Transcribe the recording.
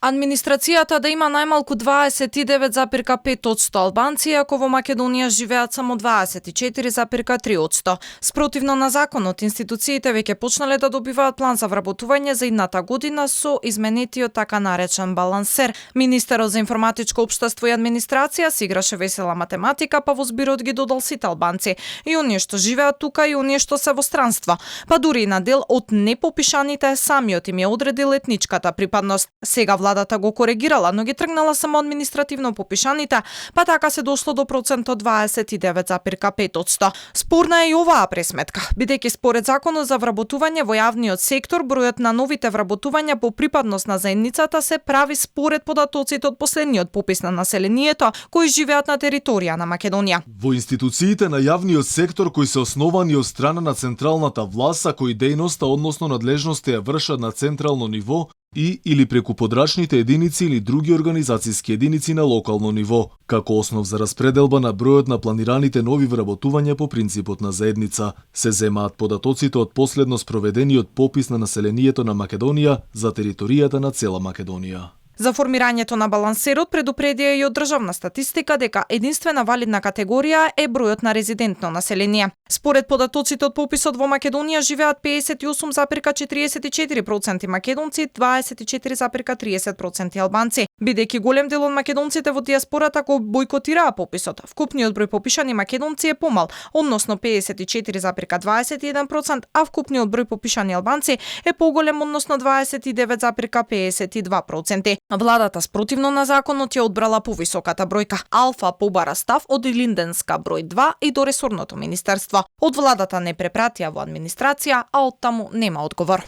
Администрацијата да има најмалку 29,5% албанци, ако во Македонија живеат само 24,3%. Спротивно на законот, институциите веќе почнале да добиваат план за вработување за идната година со изменетиот така наречен балансер. Министерот за информатичко општество и администрација си играше весела математика, па во збирот ги додал сите албанци, и оние што живеат тука и оние што се во странство. Па дури и на дел од непопишаните самиот им ја одредил етничката припадност. Сега владата го коригирала, но ги тргнала само административно попишаните, па така се дошло до процент од 29,5%. Спорна е и оваа пресметка, бидејќи според законот за вработување во јавниот сектор, бројот на новите вработувања по припадност на заедницата се прави според податоците од последниот попис на населението кои живеат на територија на Македонија. Во институциите на јавниот сектор кои се основани од страна на централната власт, а кои дејноста односно надлежности ја вршат на централно ниво, и или преку подрачните единици или други организацијски единици на локално ниво, како основ за распределба на бројот на планираните нови вработувања по принципот на заедница, се земаат податоците од последно спроведениот попис на населението на Македонија за територијата на цела Македонија. За формирањето на балансерот предупредија и од државна статистика дека единствена валидна категорија е бројот на резидентно население. Според податоците од пописот во Македонија живеат 58,44% македонци, 24,30% албанци. Бидејќи голем дел од македонците во диаспората го бойкотираа пописот, вкупниот број попишани македонци е помал, односно 54,21%, а вкупниот број попишани албанци е поголем, односно 29,52%. Владата спротивно на законот ја одбрала повисоката бројка. Алфа побара став од Илинденска број 2 и до ресорното министерство. Од владата не препратија во администрација, а оттаму нема одговор.